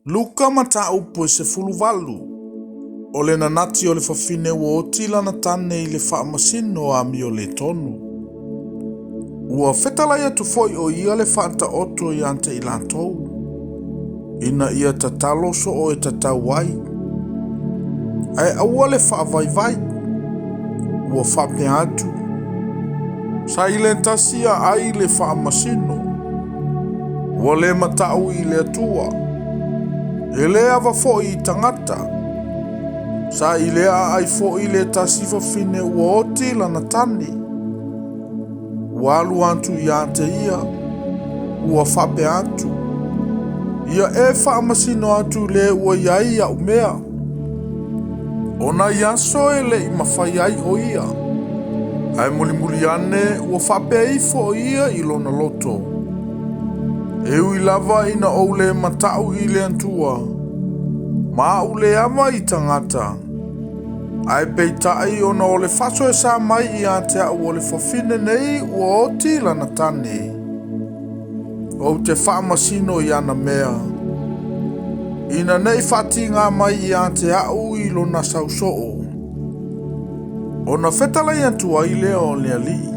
Luka mataupu e 18, O le nanati o le fafine ua oti lana tane i le faamasino amio le tonu. Ua fetalai atu foi o ia le faataoto ia te i latou, ina ia tatalo soo e tatau ai, ae aua le faavaivai. Ua faapea atu, Sa i le tasi aai le faamasino, ua le matau i le Atua, e le ava foi i tagata. Sa i le aai foi le tasi fafine ua oti lana tane, ua alu atu ia te ia, ua faapea atu, Ia e faamasino atu le ua i ai au mea. O nai aso e le i mafai ai o ia, ae mulimuli ane ua faapea ifo o ia i lona loto, E ui lava ina ou le matau i le Atua, ma au le ava i tagata, ae peitai ona o le faasoesa mai ia te au o le fafine nei ua oti lana tane, ou te faamasino i ana mea, ina ne i faatiga mai ia te au i lona sausoo. Ona fetalai atu ai lea o le Alii,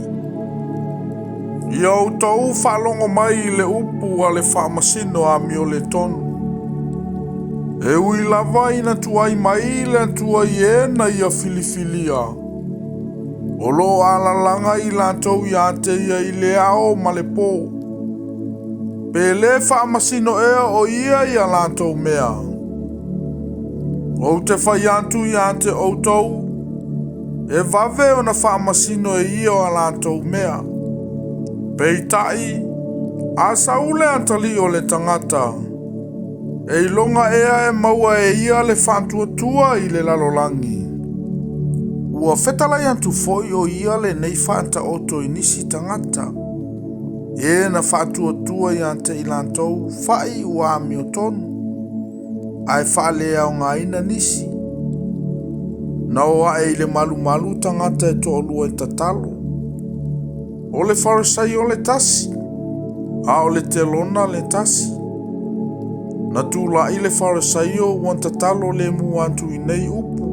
Ia outou faalogo mai i le upu a le faamasino amioletonu. E ui lava ina tuai mai le Atua i e na ia filifilia, o lo o alalaga i latou ia te ia i le ao ma le po. Pe le faamasino ea o ia ia latou mea? Ou te fai atu ia te outou, e vave ona faamasino e ia o a latou mea. Peitai, a sau le atalii o le tagata, e iloga ea e maua e ia le faatuatua i le lalolagi. Ua fetalai atu foi o ia lenei faataoto i nisi tagata, e na faatuatua ia te i latou fai ua amiotonu, ae faaleaogaina nisi. Na o ae i le malumalu tagata e toalua e tatalo. O le Farisaio le tasi, a o le telona le tasi. Na tulai le Farisaio ua tatalo lemu atu i nei upu,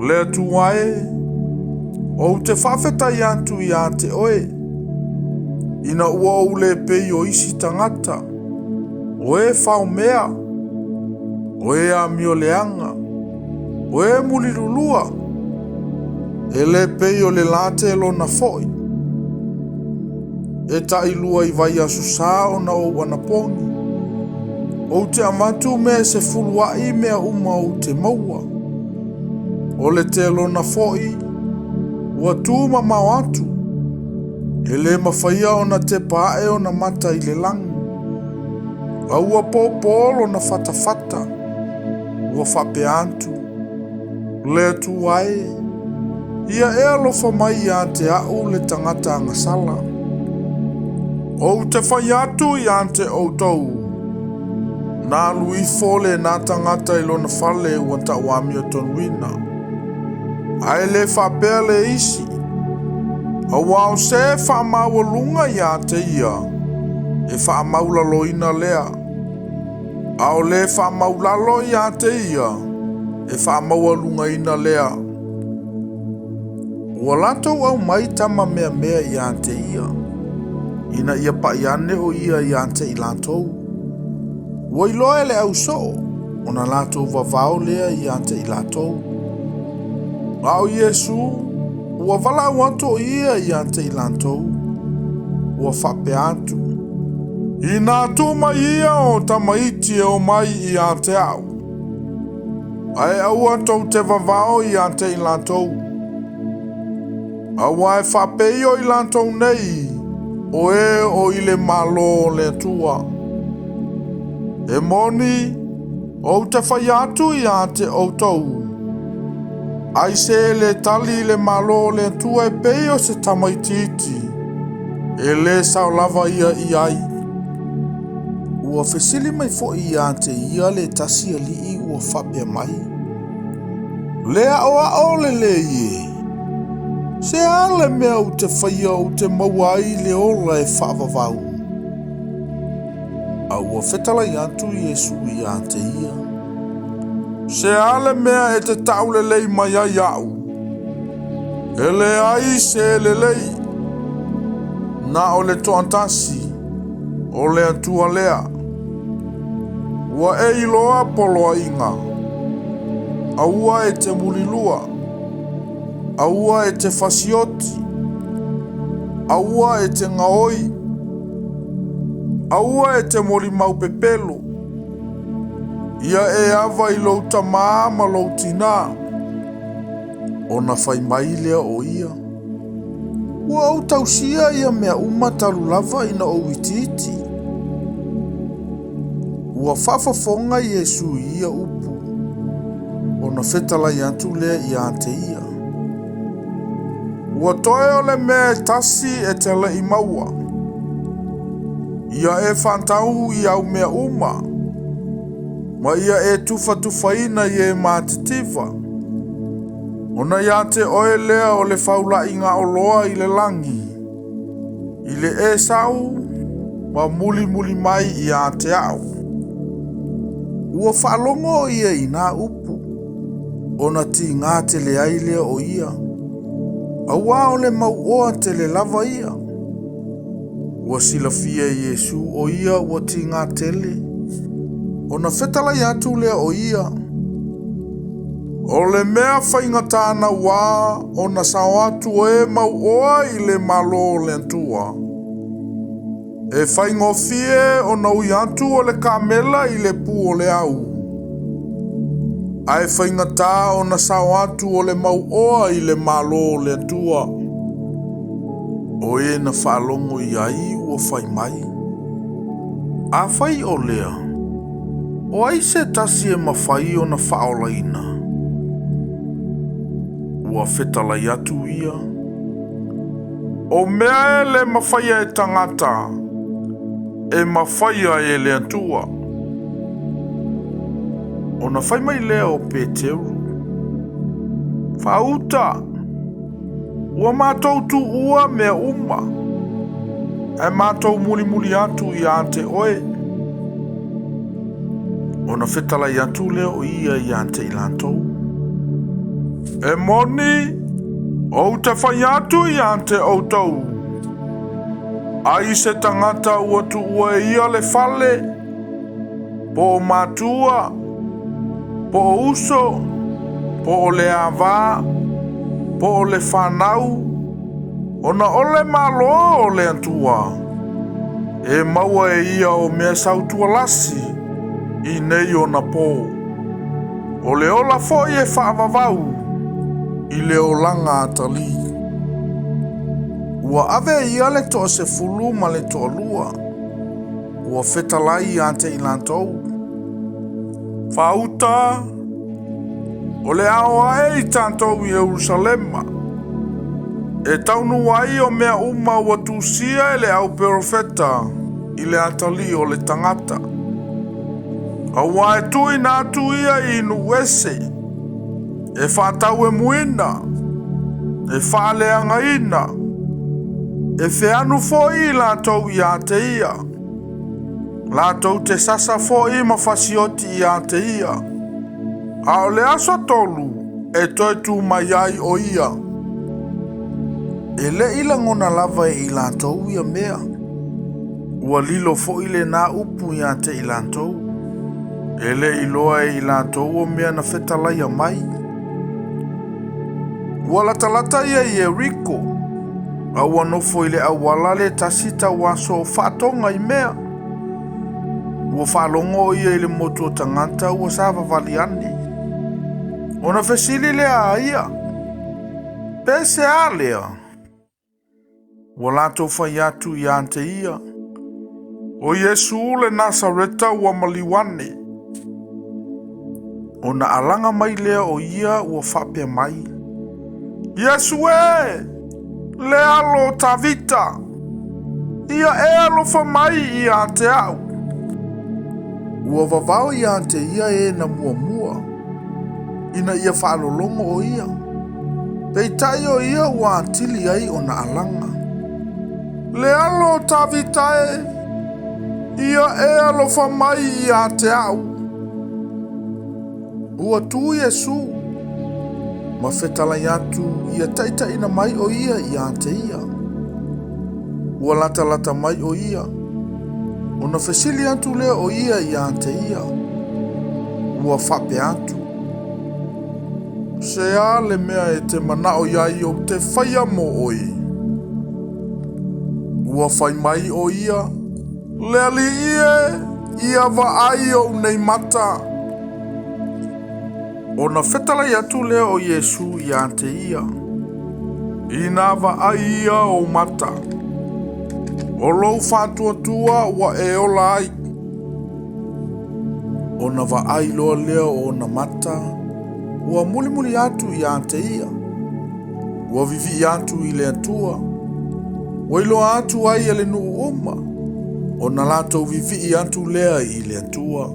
Le Atua e, ou te faafetai atu ia te oe, ina ua ou le pei o isi tagata, o e faomea, o e amio leaga, o e mulilulua, e le pei o le la telona foi. E tailua i vaiaso sa ona ou anapogi, ou te avatu mea e sefuluai mea uma ou te maua. O le telona foi, ua tu mamao atu, e le mafaia ona tepa ae ona mata i le lagi. A ua pōpō lona fatafata, ua faapea atu, Le Atua e, ia e alofa mai ia te au le tagata agasala. Ou te fai atu ia te outou, na alu ifo lena tagata i lona fale ua tauamiotonuina, ae le faapea le isi, aua o se faamaualuga ia te ia, e faamaulaloina lea. A o le faamaulalo ia te ia, e faamaualugaina lea. Ua latou aumai tama meamea ia te ia, ina ia pai ane o ia ia te i latou. Ua iloa e le au soo, ona latou vavao lea ia te i latou. A o Iesu, ua valaau atu o ia ia te i latou, ua faapea atu, Ina tuu mai ia o tamaiti e omai ia te au, ae aua tou te vavao ia te i latou, aua e faapei o i latou nei, o e o i le Malo o le Atua. E moni, ou te fai atu ia te outou, ai se e le tali i le Malo o le Atua e pei o se tamaitiiti, e le sao lava ia i ai. Ua fesili mai foi ia te ia le tasi alii ua faapea mai, Le aoao lelei e, se a le mea ou te faia ou te maua ai le ola e faavavau? A ua fetalai atu Iesu ia te ia, Se a le mea e te taulelei mai ai au? E leai se lelei, na o le toatasi, o le Atua lea. Ua e iloa poloaiga, aua e te mulilua, aua e te fasioti, aua e te gaoi, aua e te molimau pepelo, ia e ava i lou tamā ma lou tinā. Ona fai mai lea o ia, Ua ou tausia ia mea uma talu lava ina ou itiiti. Ua faafofoga Iesu i ia upu, ona fetalai atu lea ia te ia, Ua toe o le mea e tasi e te le i maua, ia e faatau i au mea uma, ma ia e tufatufaina i e matitiva, ona ia te oe lea o le faula'iga oloa i le lagi, i le e sau ma mulimuli mai ia te a'u. Ua faalogo o ia i nā upu, ona tigā tele ai lea o ia, auā o le mauoa tele lava ia. Ua silafia e Iesu o ia ua tigā tele, ona fetalai atu lea o ia, O le mea faigata nauā ona sao atu o e mauoa i le Malo o le Atua. E faigofie ona ui atu o le kamela i le pu o le au, ae faigata ona sao atu o le mauoa i le Malo o le Atua. O e na faalogo i ai ua fai mai, Afai o lea, o ai se tasi e mafai ona faaolaina? Ua fetalai atu ia, O mea e le mafaia e tagata, e mafaia e le Atua. Ona fai mai lea o Peteru, Faauta, ua matou tuua mea uma, ae matou mulimuli atu ia te oe. Ona fetalai atu lea o ia ia te i latou, E moni, ou te fai atu ia te outou, ai se tagata ua tuua e ia le fale, po o matua, po o uso, po o le ava, po o le fanau, ona o le Malo o le Atua, e maua e ia o mea sautualasi i nei ona pō. O le ola foi e faavavau i le olaga atalii. Ua ave e ia le toasefulu ma le toalua, ua fetalai ia te i latou. Faauta, o le a o ae i tatou i Ierusalema, e taunuu ai o mea uma ua tusia e le au perofeta i le atalii o le tagata. Auā e tuuina atu ia i nuu ese, e faatauemuina, e faaleagaina, e feanu foi i latou ia te ia, latou te sasa foi ma fasioti ia te ia, a o le aso tolu e toe tū mai ai o ia. E le i lagona lava e i latou ia mea. Ua lilo foi lenā upu ia te i latou. E le i iloa e i latou o mea na fetalaia mai. Ua latalata ia i Ieriko, a ua nofo i le auala le tasi tauaso o faatoga i mea. Ua faalogo o ia i le motu o tagata ua savavali ane. Ona fesili lea a ia, Pe se a lea? Ua latou fai atu ia te ia, O Iesu le Nasareta ua maliu ane. Ona alaga mai lea o ia ua faapea mai, Iesu e, le alo o Tavita, ia e alofa mai ia te a'u. Ua vavao ia te ia e na muamua, ina ia faalologo o ia. Peitai o ia ua atili ai ona alaga. Le alo o Tavita e, Ia e alofa mai ia te au. Ua tu Iesu ma fetalai atu ia taitaiina mai o ia ia te ia. Ua latalata mai o ia, ona fesili atu lea o ia ia te ia. Ua faapea atu, Se a le mea e te manao iai ou te faia mo oe? Ua fai mai o ia, Le Alii e, ia vaai ou nei mata. Ona fetalai atu lea o Iesu ia te ia, Inā vaai ia ou mata, o lou faatuatua ua e ola ai. Ona vaai loa lea o ona mata, ua mulimuli atu ia te ia, ua vivii atu i le Atua, ua iloa atu ai e le nuu uma, ona latou vivii atu lea i le Atua.